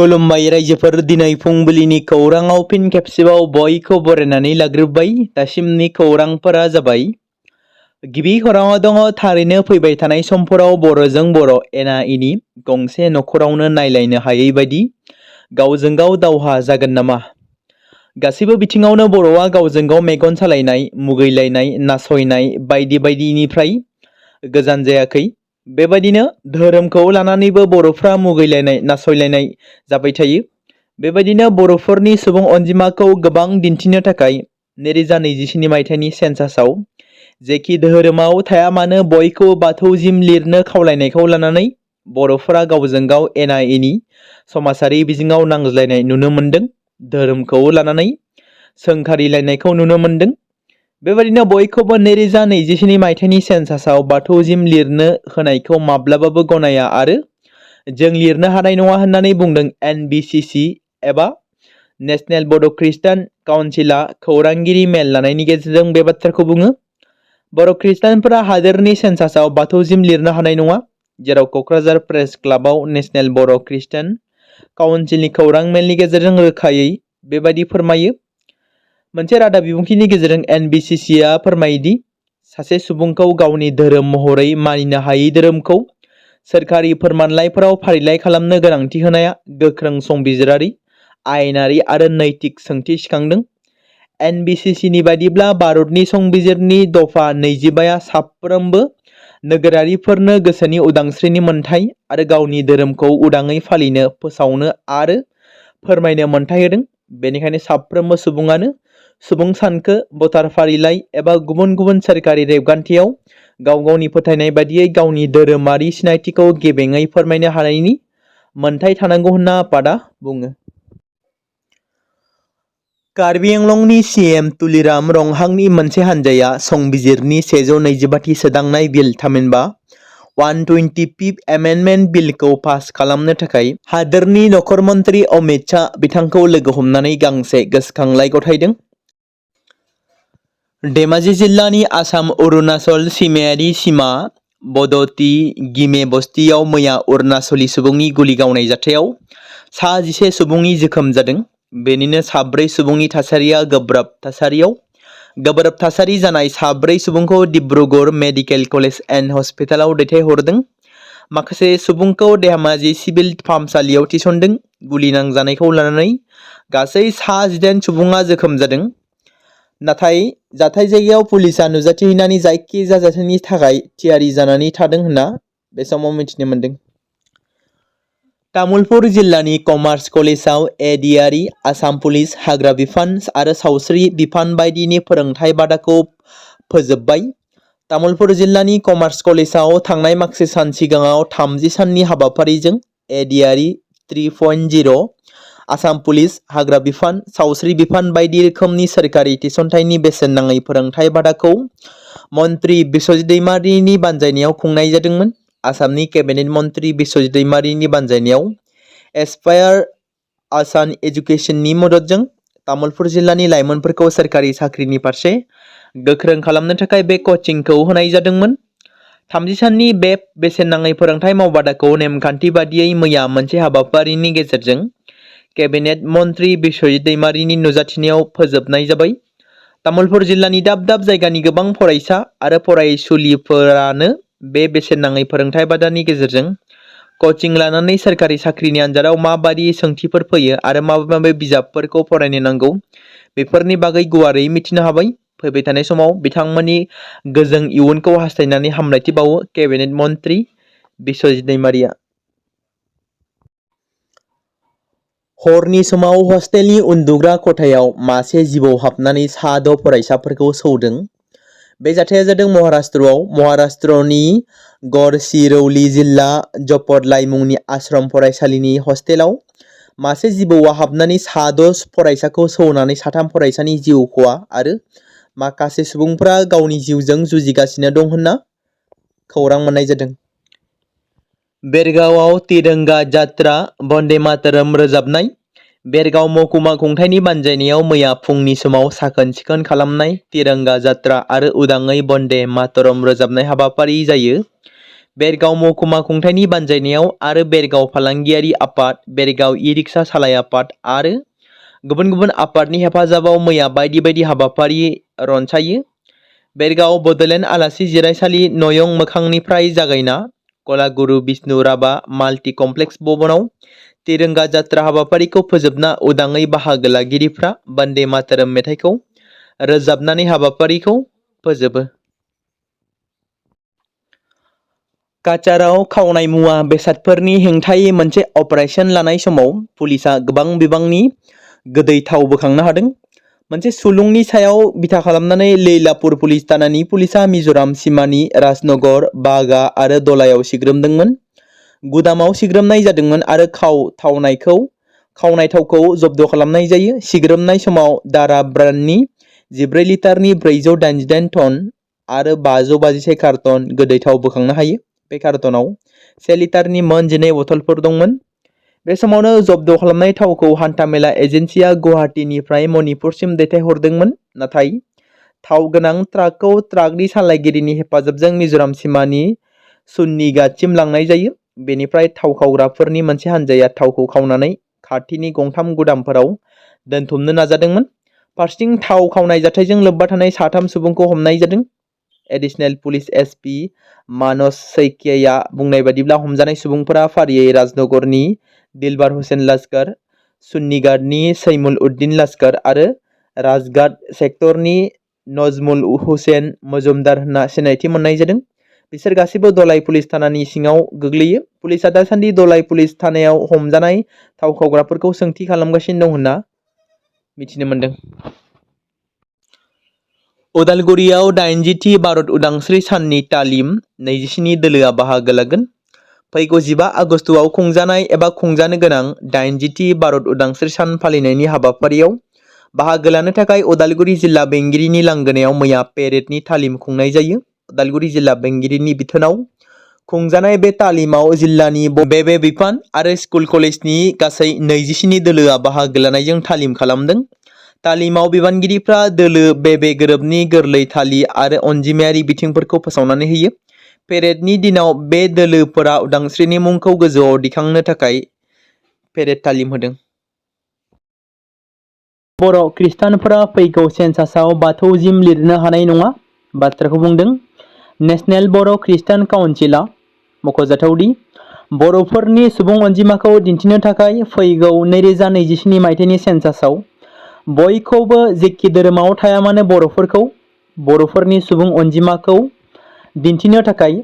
खुलुमबाय रायजोफोर दिनै फुंबिलिनि खौराङाव फिन खेबसेबाव बयखौ बरायनानै लाग्रोबाय। दासिमनि खौरांफोरा जाबाय। गिबि खौराङाव दङ थारैनो फैबाय थानाय समफोराव बर'जों बर' एना एनि गंसे नखरावनो नायलायनो हायै बायदि गावजों गाव दावहा जागोन नामा? गासैबो बिथिङावनो बर'आ गावजों गाव मेगन सालायनाय, मुगैलायनाय, नासयनाय बायदि बायदिनिफ्राय गोजान जायाखै। बेबायदिनो धोरोमखौ लानानैबो बर'फ्रा मुगैलायनाय, नासयलायनाय जाबाय थायो। बेबायदिनो बर'फोरनि सुबुं अनजिमाखौ गोबां दिन्थिनो थाखाय 2024 मायथाइनि सेन्सासआव जेखि धोरोमाव थाया मानो बयखौबो बाथौ जिम लिरनो खावलायनायखौ लानानै बर'फोरा गावजों गाव एना एनि समाजारि बिजोङाव नांज्लायनाय नुनो मोन्दों। धोरोमखौ लानानै सोंखारिलायनायखौ नुनो मोन्दों। बेबायदिनो बयखौबो 2024 मायथाइनि सेन्सासआव बाथौ जिम लिरनो होनायखौ माब्लाबाबो गनाया आरो जों लिरनो हानाय नङा होननानै बुंदों NBCC एबा नेशनेल बड' ख्रिस्टान काउन्सिलआ खौरांगिरि मेल लानायनि गेजेरजों बे बाथ्राखौ बुङो। बर' ख्रिस्टानफोरा हादोरनि सेन्सासआव बाथौ जिम लिरनो हानाय नङा, जेराव क'क्राझार प्रेस क्लाबाव नेशनेल बर' ख्रिस्टान काउन्सिलनि खौरां मेलनि गेजेरजों रोखायै बेबायदि फोरमायो। मोनसे रादाब बिबुंथिनि गेजेरजों NBCCआ फोरमायोदि सासे सुबुंखौ गावनि धोरोम महरै मानिनो हायै धोरोमखौ सोरखारि फोरमानलाइफोराव फारिलाइ खालामनो गोनांथि होनाया गोख्रों संबिजिरारि, आयेनारि आरो नैतिक सोंथि सिखांदों। NBCCनि बायदिब्ला भारतनि संबिजिरनि दफा 25आ साफ्रोमबो नोगोरारिफोरनो गोसोनि उदांस्रिनि मोन्थाय आरो गावनि धोरोमखौ उदाङै फालिनो, फोसावनो आरो फोरमायनो मोन्थाय होदों। बेनिखायनो साफ्रोमबो सुबुङानो सुबुं सानखो, भटार फारिलाइ एबा गुबुन गुबुन सोरखारि रेबगान्थियाव गाव गावनि फोथायनाय बादियै गावनि धोरोमारि सिनायथिखौ गेबेङै फोरमायनो हानायनि मोन्थाय थानांगौ होनना आफादा बुङो। कार्बि आंलंनि CM तुलिराम रंहांनि मोनसे हान्जाया संबिजिरनि 125थि सोदांनाय बिल थामहिनबा 125th एमेन्डमेन्ट बिलखौ पास खालामनो थाखाय हादोरनि नखर मन्त्रि अमित शाह बिथांखौ लोगो हमनानै गांसे गोसोखांलाइ गथायदों। धेमाजि जिल्लानि आसाम-अरुणाचल सिमायारि सीमा बदती गिमे बस्तियाव मैया अरुणाचली सुबुंनि गुलि गावनाय जाथायाव सा 11 सुबुंनि जोखोम जादों। बेनिनो सा 4 सुबुंनि थासारिया गोब्राब थासारियाव। गोब्राब थासारि जानाय सा 4 सुबुंखौ डिब्रुगड़ मेडिकेल कलेज एन्ड हस्पिटालाव दैथायहरदों। माखासे सुबुंखौ धेमाजि सिभिल फाहामसालियाव थिसनदों। गुलि नांजानायखौ लानानै गासै सा 18 सुबुङा जोखोम जादों। नाथाय जाथाय जायगायाव पुलिसआ नुजाथिहैनानै जायखिजाया जाथायनि थाखाय थियारि जानानै थादों होनना बे समाव मिथिनो मोन्दों। तामुलपुर जिल्लानि कमार्स कलेजाव एडिआरि, आसाम पुलिस, हाग्रा बिफान आरो सावस्रि बिफान बायदिनि फोरोंथाय बादाखौ फोजोबबाय। तामुलपुर जिल्लानि कमार्स कलेजाव थांनाय माखासे सान सिगाङाव 30 साननि हाबाफारिजों एडिआरि 3.0, आसाम पुलिस, हाग्रा बिफान, सावस्रि बिफान बायदि रोखोमनि सोरखारि थिसनथाइनि बेसेन नाङै फोरोंथाय बादाखौ मन्त्रि बिस्वजित दैमारिनि बानजायनायाव खुंनाय जादोंमोन। आसामनि केबिनेट मन्त्रि बिस्वजित दैमारिनि बानजायनायाव एस्पायार आसान एजुकेशननि मददजों तामुलपुर जिल्लानि लाइमोनफोरखौ सोरखारि साख्रिनि फारसे गोख्रों खालामनो थाखाय बे कचिंखौ होनाय जादोंमोन। 30 साननि बे बेसेन नाङै फोरोंथाय मावबादाखौ नेमखान्थि बादियै मैया मोनसे हाबाफारिनि गेजेरजों केबिनेट मन्त्रि बिस्वजित दैमारिनि नुजाथिनायाव फोजोबनाय जाबाय। तामुलपुर जिल्लानि दाब दाब जायगानि गोबां फरायसा आरो फरायसुलिफोरानो बे बेसेन नाङै फोरोंथाय बादानि गेजेरजों कचिं लानानै सोरखारि साख्रिनि आन्जादाव माबादि सोंथिफोर फैयो आरो माबे माबे बिजाबफोरखौ फरायनो नांगौ बेफोरनि बागै गुवारै मिथिनो हाबाय। फैबाय थानाय समाव बिथांमोननि गोजों इयुनखौ हास्थायनानै हामलायथि बावो केबिनेट मन्त्रि बिस्वजित दैमारिया। हरनि समाव हस्टेलनि उन्दुग्रा खथायाव मासे जिबौ हाबनानै सा 6 फरायसाफोरखौ सौदों। बे जाथाया जादों महाराष्ट्रआव। महाराष्ट्रनि गढ़चिरौली जिल्ला जपदलाई मुंनि आश्रम फरायसालिनि हस्टेलाव मासे जिबौआ हाबनानै सा 6 फरायसाखौ सौनानै 3 फरायसानि जिउ खहा आरो माखासे सुबुंफोरा गावनि जिउजों जुजिगासिनो दं होनना खौरां मोननाय जादों। बेरगावआव तिरंगा जात्रा वन्दे मातरम रोजाबनाय। बेरगाव महकुमा खुंथायनि बानजायनायाव मैया फुंनि समाव साखोन सिखोन खालामनाय, तिरंगा जात्रा आरो उदाङै वन्दे मातरम रोजाबनाय हाबाफारि जायो। बेरगाव महकुमा खुंथायनि बानजायनायाव आरो बेरगाव फालांगियारि आफाद, बेरगाव ई-रिक्सा सालाय आफाद आरो गुबुन गुबुन आफादनि हेफाजाबाव मैया बायदि बायदि हाबाफारि रनसायो। बेरगाव बड'लेण्ड आलासि जिरायसालि नयं मोखांनिफ्राय जागायना कलागुरु बिष्णु राभा माल्टी कमप्लेक्स भवनाव तिरंगा जात्रा हाबाफारिखौ फोजोबना उदाङै बाहागो लागिरिफ्रा बन्दे मातरम मेथाइखौ रोजाबनानै हाबाफारिखौ फोजोबो। काचाराव खावनाय मुवा बेसादफोरनि हेंथायै मोनसे अपारेशन लानाय समाव पुलिसा गोबां बिबांनि गोदै थाव बोखांनो हादों। मोनसे सुलुंनि सायाव बिथा खालामनानै लैलापुर पुलिस थानानि पुलिसा मिजोराम सिमानि राजनगर, बागा आरो दलायाव सिग्रोमदोंमोन। गुदामाव सिग्रोमनाय जादोंमोन आरो खावनाय थावखौ जब्द खालामनाय जायो। सिग्रोमनाय समाव दारा ब्रान्डनि 14 लिटारनि 488 टन आरो 551 कार्टन गोदै थाव बोखांनो हायो। बे कार्टनाव 1 लिटारनि मोन 12 बथलफोर दंमोन। बे समावनो जब्द खालामनाय थावखौ हान्थामेला एजेन्सिया गुवाहाटीनिफ्राय मणिपुरसिम दैथायहरदोंमोन। नाथाय थाव गोनां ट्राकखौ ट्राकनि सालायगिरिनि हेफाजाबजों मिजोराम सिमानि सुन्निगातसिम लांनाय जायो। बेनिफ्राय थाव खावग्राफोरनि मोनसे हानजाया थावखौ खावनानै खाथिनि गंथाम गुदामफोराव दोनथुमनो नाजादोंमोन। फारसेथिं थाव खावनाय जाथायजों लोब्बा थानाय 3 सुबुंखौ हमनाय जादों। एडिशनेल पुलिस एसपि मानस सैकियाया बुंनाय बादिब्ला हमजानाय सुबुंफोरा फारियै राजनगरनि दिलबार हुसेन लस्कर, सुन्निगातनि सैमुल उद्दीन लस्कर आरो राजघाट सेक्टरनि नजमुल हुसेन मजुमदार होनना सिनायथि मोननाय जादों। बिसोर गासैबो दलाइ पुलिस थानानि सिङाव गोग्लैयो। पुलिसा दासान्दि दलाइ पुलिस थानायाव हमजानाय थाव खावग्राफोरखौ सोंथि खालामगासिनो दं होनना मिथिनो मोन्दों। उदालगुरियाव 80थि भारत उदांस्रि साननि तालिम 27 दोलोआ बाहागो लागोन। फैगौ 15 आगस्तआव खुंजानाय एबा खुंजानो गोनां 80थि भारत उदांस्रि सान फालिनायनि हाबाफारियाव बाहागो लानो थाखाय उदालगुरि जिल्ला बेंगिरिनि लांगोनायाव मैया पेरेडनि तालिम खुंनाय जायो। उदालगुरि जिल्ला बेंगिरिनि बिथोनाव खुंजानाय बे तालिमाव जिल्लानि बबे बिफान आरो स्कुल कलेजनि गासै 27 दोलोआ बाहागो लानायजों तालिम खालामदों। तालिमाव बिबानगिरिफ्रा दोलो बेबे गोरोबनि गोरलै थालि आरो अनजिमायारि बिथिंफोरखौ फोसावनानै होयो। पेरेडनि दिनाव बे दोलोफोरा उदांस्रिनि मुंखौ गोजौआव दिखांनो थाखाय पेरेड तालिम होदों। बर' खृष्टानफोरा फैगौ सेन्सासआव बाथौ जिम लिरनो हानाय नङा बाथ्राखौ बुंदों। नेशनेल बर' खृष्टान काउन्सिलआ मख'जाथावदि बर'फोरनि सुबुं अनजिमाखौ दिन्थिनो थाखाय फैगौ 2027 मायथाइनि सेन्सासआव बयखौबो जेखि धोरोमाव थाया मानो बर'फोरनि सुबुं अनजिमाखौ दिन्थिनो थाखाय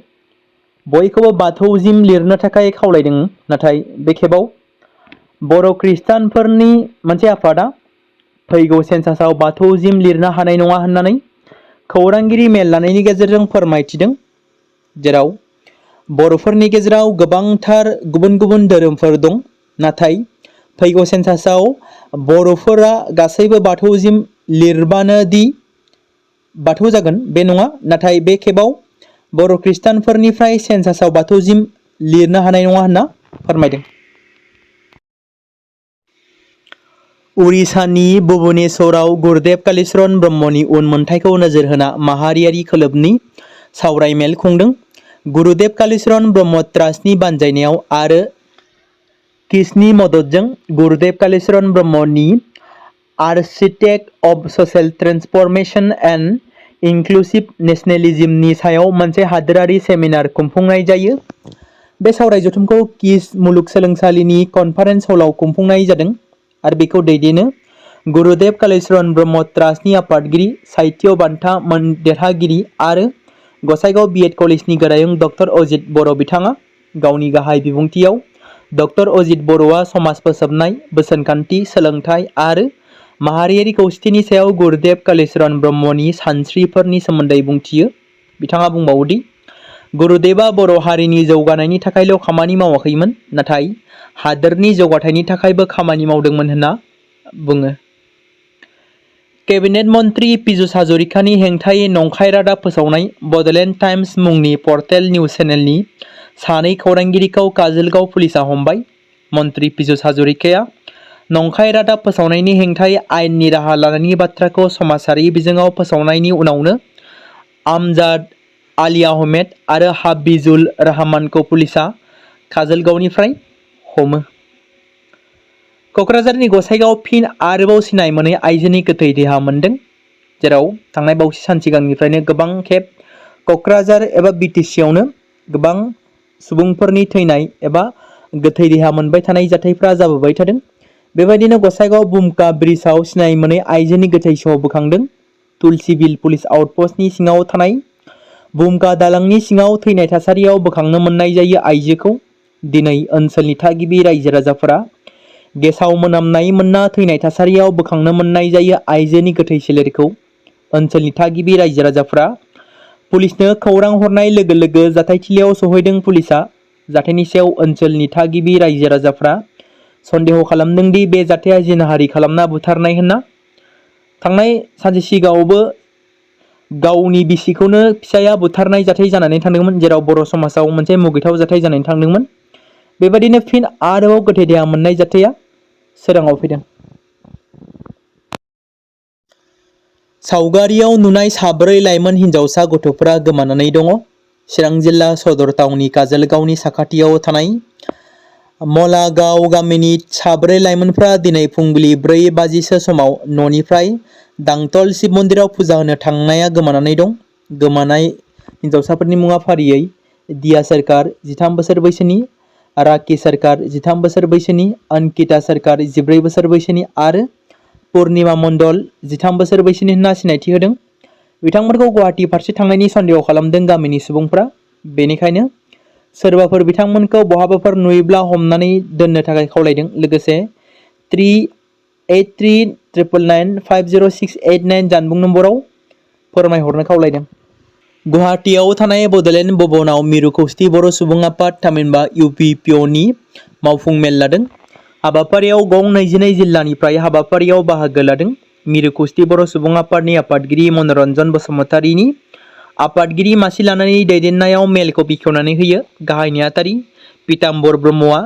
बयखौबो बाथौ जिम लिरनो थाखाय खावलायदों। नाथाय बे खेबाव बर' खृष्टानफोरनि मोनसे आफादा फैगौ सेन्सासआव बाथौ जिम लिरनो हानाय नङा होननानै खौरांगिरि मेल लानायनि गेजेरजों फोरमायथिदों। जेराव बर'फोरनि गेजेराव गोबांथार गुबुन गुबुन धोरोमफोर दं। नाथाय फैगौ सेन्सासआव बर'फोरा गासैबो बाथौ जिम लिरबानो दि बाथौ जागोन बे नङा। नाथाय बे खेबाव बर' खृष्टानफोरनिफ्राय सेन्सासआव बाथौ जिम लिरनो हानाय नङा होनना फोरमायदों। उड़िसानि भुबनेश्वराव गुरुदेव कालीचरण ब्रह्मनि उनमोनथाइखौ नोजोर होना माहारियारि खोलोबनि सावरायमेल खुंदों। गुरुदेव कालीचरण ब्रह्म ट्रास्टनि बानजायनायाव आरो किसनि मददजों गुरुदेव कालीचरण ब्रह्मनि आर्किटेक्ट अफ ससियेल ट्रेन्सफरमेशन एन्ड इनक्लुसिव नेशनेलिज्मनि सायाव मोनसे हादोरारि सेमिनार खुंफुंनाय जायो। बे सावराय जथुमखौ किस मुलुगसोलोंसालिनि कनफारेन्स हलाव खुंफुंनाय जादों आरो बेखौ दैदेनो गुरुदेव कालीचरण ब्रह्म ट्रास्टनि आफादगिरि, साहित्य बान्था देरहागिरि आरो गसाइगाव बीएड कलेजनि गोरायुं डक्टर अजित बर'। बिथाङा गावनि गाहाय बिबुंथियाव डक्टर अजित बर'आ समाज फोसाबनाय, बोसोनखान्थि, सोलोंथाइ आरो माहारियारि खौसेथिनि सायाव गुरुदेव कालीचरण ब्रह्मनि सानस्रिफोरनि सोमोन्दै बुंथियो। बिथाङा बुंबावोदि गुरुदेवा बर' हारिनि जौगानायनि थाखायल' खामानि मावाखैमोन, नाथाय हादोरनि जौगाथायनि थाखायबो खामानि मावदोंमोन होनना बुङो। केबिनेट मन्त्रि पीयूष हाजरिकानि हेंथायै नंखाय रादाब फोसावनाय बड'लेण्ड टाइम्स मुंनि पर्टेल निउज चेनेलनि 2 खौरांगिरिखौ काजोलगाव पुलिसा हमबाय। मन्त्रि पीयूष हाजरिकाया नंखाय रादाब फोसावनायनि हेंथायै आयेननि राहा लानायनि बाथ्राखौ समाजारि बिजोङाव फोसावनायनि उनावनो आमजाद आली आहमेद आरो हाबिजुल रहमानखौ पुलिसा काजलगावनिफ्राय हमो। क'क्राझारनि गसाइगाव फिन आरोबाव सिनाय मोनै आइजोनि गोथै देहा मोनदों, जेराव थांनाय बावैसो सान सिगांनिफ्रायनो गोबां खेब क'क्राझार एबा बिटिसियावनो गोबां सुबुंफोरनि थैनाय एबा गोथै देहा मोनबाय थानाय जाथायफ्रा जाबोबाय थादों। बेबायदिनो गसाइगाव बुमका ब्रिजआव सिनाय मोनै आइजोनि गोथै सह बोखांदों। तुलसीबिल पुलिस आउटपस्टनि सिङाव थानाय बुमका दालांनि सिङाव थैनाय थासारियाव बोखांनो मोननाय जायो आइजोखौ। दिनै ओनसोलनि थागिबि रायजो राजाफोरा गेसाव मोनामनाय मोनना थैनाय थासारियाव बोखांनो मोननाय जायो आइजोनि गोथै सोलेरखौ। ओनसोलनि थागिबि रायजो राजाफोरा पुलिसनो खौरां हरनाय लोगो लोगो जाथायथिलियाव सहैदों पुलिसा। जाथायनि सायाव ओनसोलनि थागिबि रायजो राजाफ्रा सन्देह खालामदों दि बे जाथाया जिनाहारि खालामना बुथारनाय होनना। थांनाय सानसे सिगाङावबो गावनि बिसिखौनो फिसाया बुथारनाय जाथाय जानानै थांदोंमोन, जेराव बर' समाजाव मोनसे मुगैथाव जाथाय जानानै थांदोंमोन। बेबायदिनो फिन आरोबाव गोथै देहा मोननाय जाथाया सोराङाव फैदों। सावगारियाव नुनाय साब्रै लाइमोन हिनजावसा गथ'फोरा गोमानानै दङ। चिरां जिल्ला सदर टाउननि काजलगावनि साखाथियाव थानाय मलागाव गामिनि साब्रै लाइमोनफ्रा दिनै फुंबिलि 4 बाजिसो समाव न'निफ्राय दांतल शिब मन्दिराव फुजा होनो थांनाया गोमानानै दं। गोमानाय हिनजावसाफोरनि मुङा फारियै दिया सरकार 13 बोसोर बैसोनि, राखि सरकार 13 बोसोर बैसोनि, अंकिता सरकार 14 बोसोर बैसोनि आरो पुर्निमा मण्डल 13 बोसोर बैसोनि होनना सिनायथि होदों। बिथांमोनखौ गुवाहाटि फारसे थांनायनि सन्देह खालामदों गामिनि सुबुंफ्रा। बेनिखायनो सोरबाफोर बिथांमोनखौ बहाबाफोर नुयोब्ला हमनानै दोननो थाखाय खावलायदों। लोगोसे 3839995068 जानबुं नम्बराव फोरमायहरनो खावलायदों। गुवाहाटियाव थानाय बड'लेण्ड भवनाव मिरु खौसेथि बर' सुबुं आफाद थामहिनबा UPPOनि मावफुं मेल लादों। हाबाफारियाव गं 22 जिल्लानिफ्राय हाबाफारियाव बाहागो लादों। मिरु खौसेथि बर' सुबुं आफादनि आफादगिरि मनरन्जन बसुमतारीनि आफादगिरि मासि लानानै दैदेननायाव मेलखौ बेखेवनानै होयो गाहाय नेहाथारि पीताम्बर ब्रह्मआ।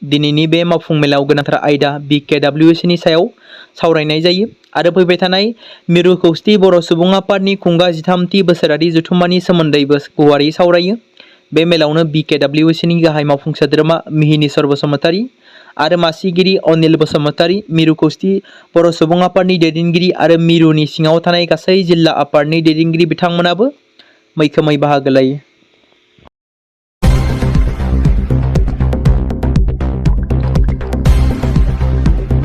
दिनैनि बे मावफुं मेलाव गोनांथार आयदा BKWSनि सायाव सावरायनाय जायो आरो फैबाय थानाय मिरु खौसेथि बर' सुबुं आफादनि खुंगा 13थि बोसोरारि जथुम्मानि सोमोन्दैबो गुवारै सावरायो। बे मेलावनो BKWSनि गाहाय मावफुं सोद्रोमा मिहिनीश्वर बसुमतारी आरो मासिगिरि अनिल बसुमतारी, मिरु खौसेथि बर' सुबुं आफादनि दैदेनगिरि आरो मिरुनि सिङाव थानाय गासै जिल्ला आफादनि दैदेनगिरि बिथांमोनाबो मैखोमै बाहागो लायो।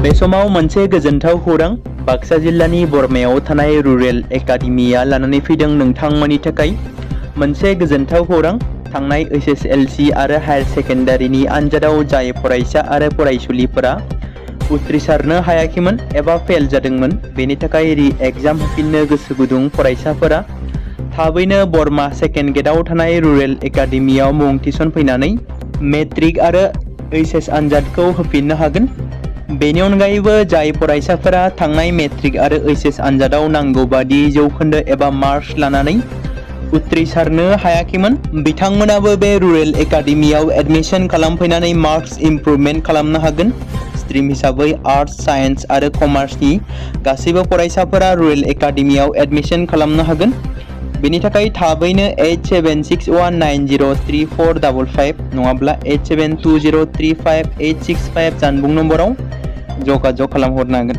बे समाव मोनसे गोजोनथाव खौरां बाक्सा जिल्लानि बरमायाव थानाय रुरेल एकाडेमिया लानानै फैदों नोंथांमोननि थाखाय मोनसे गोजोनथाव खौरां। थांनाय HSLC आरो हायार सेकेन्डारिनि आनजादाव जाय फरायसा आरो फरायसुलिफोरा उथ्रिसारनो हायाखैमोन एबा फेल जादोंमोन, बेनि थाखाय रि-एग्जाम होफिननो गोसो गुदुं फरायसाफोरा थाबैनो बरमा सेकेन्ड गेटआव थानाय रुरेल एकाडेमियाव मुं थिसनफैनानै मेट्रिक आरो HS आनजादखौ होफिननो हागोन। बेनि अनगायैबो जाय फरायसाफोरा थांनाय मेट्रिक आरो HS आनजादाव नांगौ बादि जौखोन्दो एबा मार्कस लानानै उथ्रिसारनो हायाखैमोन, बिथांमोनाबो बे रुरेल एकाडेमियाव एडमिशन खालामफैनानै मार्कस इमप्रुभमेन्ट खालामनो हागोन। स्ट्रिम हिसाबै आर्टस, साइन्स आरो कमार्सनि गासैबो फरायसाफोरा रुरेल एकाडेमियाव एडमिशन खालामनो हागोन। बेनि थाखाय थाबैनो 8761903455 नङाब्ला 87203585 जानबुं नम्बराव जगाजग खालामहरनो हागोन।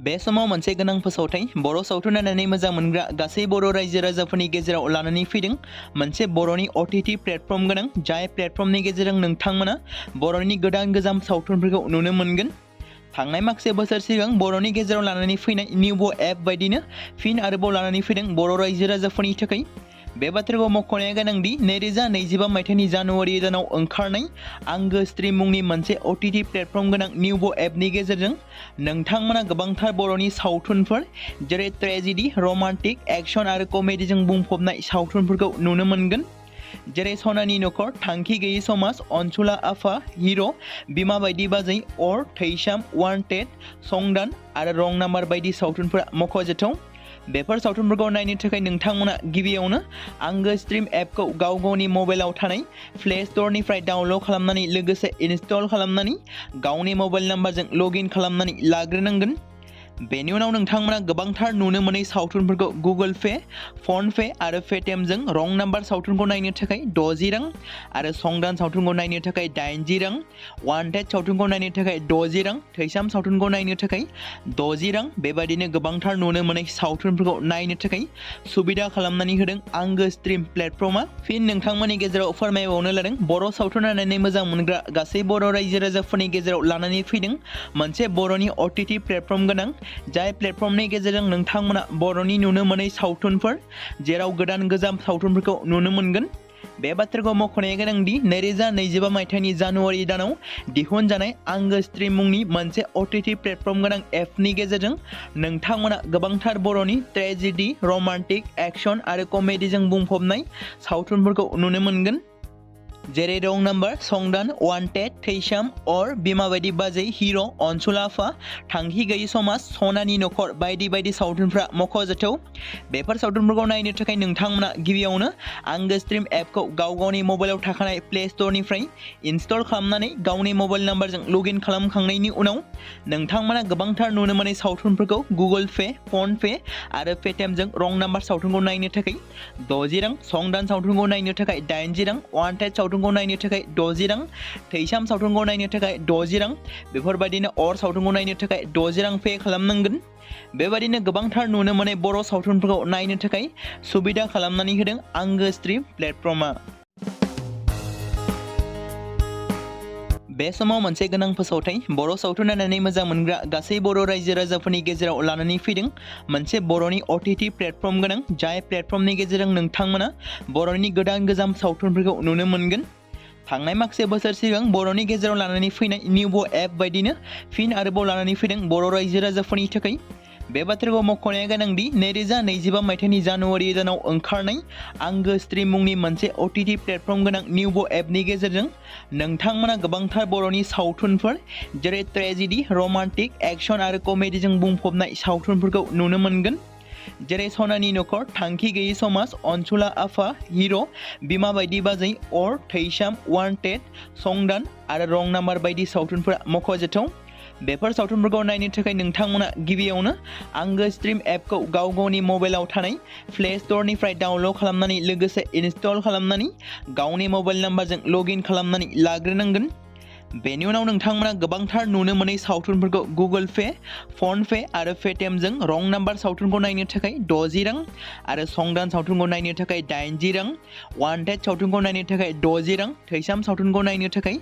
बे समाव मोनसे गोनां फोसावथाय बर' सावथुन नायनानै मोजां मोनग्रा गासै बर' रायजो राजाफोरनि गेजेराव लानानै फैदों मोनसे बर'नि OTT प्लेटफर्म गोनां, जाय प्लेटफर्मनि गेजेरजों नोंथांमोना बर'नि गोदान गोजाम सावथुनफोरखौ नुनो मोनगोन। थांनाय माखासे बोसोर सिगां बर'नि गेजेराव लानानै फैनाय निउबो एप बायदिनो फिन आरोबाव लानानै फैदों बर' रायजो राजाफोरनि थाखाय। बे बाथ्राखौ मख'नाया गोनांदि 2025 मायथाइनि जानुवारि दानाव ओंखारनाय आंगो स्ट्रिम मुंनि मोनसे OTT प्लेटफर्म गोनां निउबो एपनि गेजेरजों नोंथांमोना गोबांथार बर'नि सावथुनफोर जेरै ट्रेजेडि, रमान्टिक, एक्सन आरो कमेडिजों बुंफबनाय सावथुनफोरखौ नुनो मोनगोन। जेरै सनानि नखर, थांखि गैयै समाज, अनसुला आफा, हिर', बिमा बायदि बाजै, अर, थैसाम, वान्टेड, संदान आरो रं नाम्बार बायदि सावथुनफोरा मख'जाथाव। बेफोर सावथुनफोरखौ नायनो थाखाय नोंथांमोना गिबियावनो आंगो स्ट्रिम एपखौ गाव गावनि मबाइलाव थानाय प्ले स्ट'रनिफ्राय डाउनल'ड खालामनानै लोगोसे इनस्टल खालामनानै गावनि मबाइल नाम्बारजों लगइन खालामनानै लाग्रोनांगोन। बेनि उनाव नोंथांमोना गोबांथार नुनो मोनै सावथुनफोरखौ गुगोल पे, फन पे आरो पेटिएमजों रं नाम्बार सावथुनखौ नायनो थाखाय 60 रां आरो संदान सावथुनखौ नायनो थाखाय 80 रां, वान्टेड सावथुनखौ नायनो थाखाय 60 रां, थैसाम सावथुनखौ नायनो थाखाय 60 रां बेबायदिनो गोबांथार नुनो मोनै सावथुनफोरखौ नायनो थाखाय सुबिदा खालामनानै होदों आंगो स्ट्रिम प्लेटफर्मा। फिन नोंथांमोननि गेजेराव फोरमायबावनो लादों बर' सावथुन नायनानै मोजां मोनग्रा गासै बर' रायजो राजाफोरनि गेजेराव लानानै फैदों मोनसे बर'नि OTT प्लेटफर्म गोनां जाय प्लेटफर्मनि गेजेरजों नोंथांमोना बर'नि नुनो मोनै सावथुनफोर जेराव गोदान गोजाम सावथुनफोरखौ नुनो मोनगोन। बे बाथ्राखौ मख'नाया गोनांदि 2025 मायथाइनि जानुवारि दानाव दिहुनजानाय आंगो स्ट्रिम मुंनि मोनसे OTT प्लेटफर्म गोनां एपनि गेजेरजों नोंथांमोना गोबांथार बर'नि ट्रेजेडि, रमान्टिक, एक्शन आरो कमेडिजों बुंफबनाय सावथुनफोरखौ नुनो मोनगोन। जेरै रं नाम्बार, संदान, वान्टेड, थैसाम और बिमा बायदि बाजै, हिर', अनसुला आफा, थांखि गैयि समाज, सनानि नखर बायदि बायदि सावथुनफ्रा मख'जाथाव। बेफोर सावथुनफोरखौ नायनो थाखाय नोंथांमोना गिबियावनो आंगो स्ट्रिम एपखौ गाव गावनि मबाइलाव थाखानाय प्ले स्ट'रनिफ्राय इनस्टल खालामनानै गावनि मबाइल नाम्बारजों लगइन खालामखांनायनि उनाव नोंथांमोना गोबांथार नुनो मोनै सावथुनफोरखौ गुगोल पे, फन पे आरो पेटिएमजों रं नाम्बार सावथुनखौ नायनो थाखाय 60 रां, संदान सावथुनखौ नायनो थाखाय 80 रां, वान्टेड सावथुनखौ नायनो थाखाय 60 रां, थैसाम सावथुनखौ नायनो थाखाय 60 रां बेफोरबायदिनो अर सावथुनखौ नायनो थाखाय 60 रां पे खालामनांगोन। बेबायदिनो गोबांथार नुनो मोनै बर' सावथुनफोरखौ नायनो थाखाय सुबिदा खालामनानै होदों आंगो स्ट्रिम प्लेटफर्मा। बे समाव मोनसे गोनां फोसावथाय बर' सावथुन नायनानै मोजां मोनग्रा गासै बर' रायजो राजाफोरनि गेजेराव लानानै फैदों मोनसे बर'नि OTT प्लेटफर्म गोनां जाय प्लेटफर्मनि गेजेरजों नोंथांमोना बर'नि गोदान गोजाम सावथुनफोरखौ नुनो मोनगोन। थांनाय माखासे बोसोर सिगां बर'नि गेजेराव लानानै फैनाय निउबो एप बायदिनो फिन आरोबाव लानानै फैदों बर' रायजो राजाफोरनि थाखाय। बे बाथ्राखौ मख'नाया गोनांदि 2025 मायथाइनि जानुवारि दानाव ओंखारनाय आंगो स्ट्रिम मुंनि मोनसे OTT प्लेटफर्म गोनां निउबो एपनि गेजेरजों नोंथांमोना गोबांथार बर'नि सावथुनफोर जेरै ट्रेजेडि, रमान्टिक, एक्शन आरो कमेडिजों बुंफबनाय सावथुनफोरखौ नुनो मोनगोन। जेरै सनानि नखर, थांखि गैयि समाज, अनसुला आफा, हिर', बिमा बायदि बाजै, अर, थैसाम, वान्टेड, संदान आरो रं नाम्बार बायदि सावथुनफोरा मख'जाथाव। बेफोर सावथुनफोरखौ नायनो थाखाय नोंथांमोना गिबियावनो आंगो स्ट्रिम एपखौ गाव गावनि मबाइलाव थानाय प्ले स्ट'रनिफ्राय डाउनल'ड खालामनानै लोगोसे इनस्टल खालामनानै गावनि मबाइल नाम्बारजों लगइन खालामनानै लाग्रोनांगोन। बेनि उनाव नोंथांमोना गोबांथार नुनो मोनै सावथुनफोरखौ गुगोल पे, फन पे आरो पेटिएमजों रं नाम्बार सावथुनखौ नायनो थाखाय 60 रां आरो संदान सावथुनखौ नायनो थाखाय 80 रां, वान्टेड सावथुनखौ नायनो थाखाय 60 रां, थैसाम सावथुनखौ नायनो थाखाय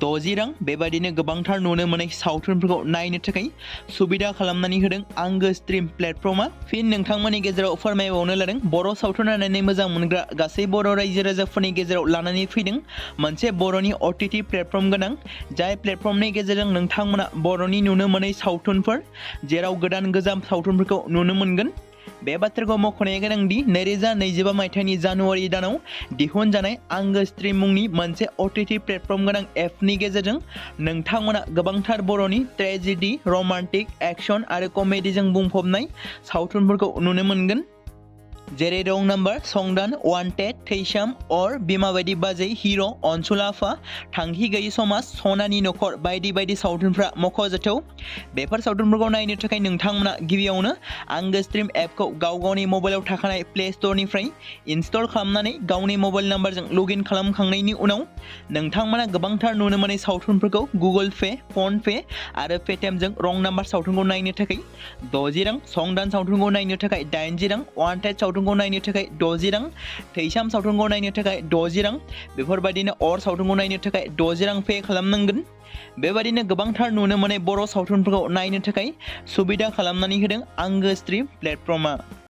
60 रां बेबायदिनो गोबांथार नुनो मोनै सावथुनफोरखौ नायनो थाखाय सुबिदा खालामनानै होदों आंगो स्ट्रिम प्लेटफर्मा। फिन नोंथांमोननि गेजेराव फोरमायबावनो लादों बर' सावथुन नायनानै मोजां मोनग्रा गासै बर' रायजो राजाफोरनि गेजेराव लानानै फैदों मोनसे बर'नि OTT प्लेटफर्म गोनां जाय प्लेटफर्मनि गेजेरजों नोंथांमोना बर'नि नुनो मोनै सावथुनफोर जेराव गोदान गोजाम सावथुनफोरखौ नुनो मोनगोन। बे बाथ्राखौ मख'नाया गोनांदि 2025 मायथाइनि जानुवारि दानाव दिहुनजानाय आंगो स्ट्रिम मुंनि मोनसे OTT प्लेटफर्म गोनां एपनि गेजेरजों नोंथांमोना गोबांथार बर'नि ट्रेजेडि, रमान्टिक, एक्शन आरो कमेडिजों बुंफबनाय सावथुनफोरखौ नुनो मोनगोन। जेरै रं नाम्बार, संदान, वान्टेड, थैसाम और बिमा बायदि बाजै, हिर', अनसुला आफा, थांखि गैयि समाज, सनानि नखर बायदि बायदि सावथुनफ्रा मख'जाथाव। बेफोर सावथुनफोरखौ नायनो थाखाय नोंथांमोना गिबियावनो आंगो स्ट्रिम एपखौ गाव गावनि मबाइलाव थाखानाय प्ले स्ट'रनिफ्राय इनस्टल खालामनानै गावनि मबाइल नाम्बारजों लगइन खालामखांनायनि उनाव नोंथांमोना गोबांथार नुनो मोनै सावथुनफोरखौ गुगोल पे, फन पे आरो पेटिएमजों रं नाम्बार सावथुनखौ नायनो थाखाय 60 रां, संदान सावथुनखौ नायनो थाखाय 80 रां, वान्टेड सावथुनखौ नायनो थाखाय 60 रां, थैसाम सावथुनखौ नायनो थाखाय 60 रां बेफोरबायदिनो अर सावथुनखौ नायनो थाखाय 60 रां पे खालामनांगोन। बेबायदिनो गोबांथार नुनो मोनै बर' सावथुनफोरखौ नायनो थाखाय सुबिदा खालामनानै होदों आंगो स्ट्रिम प्लेटफर्मा।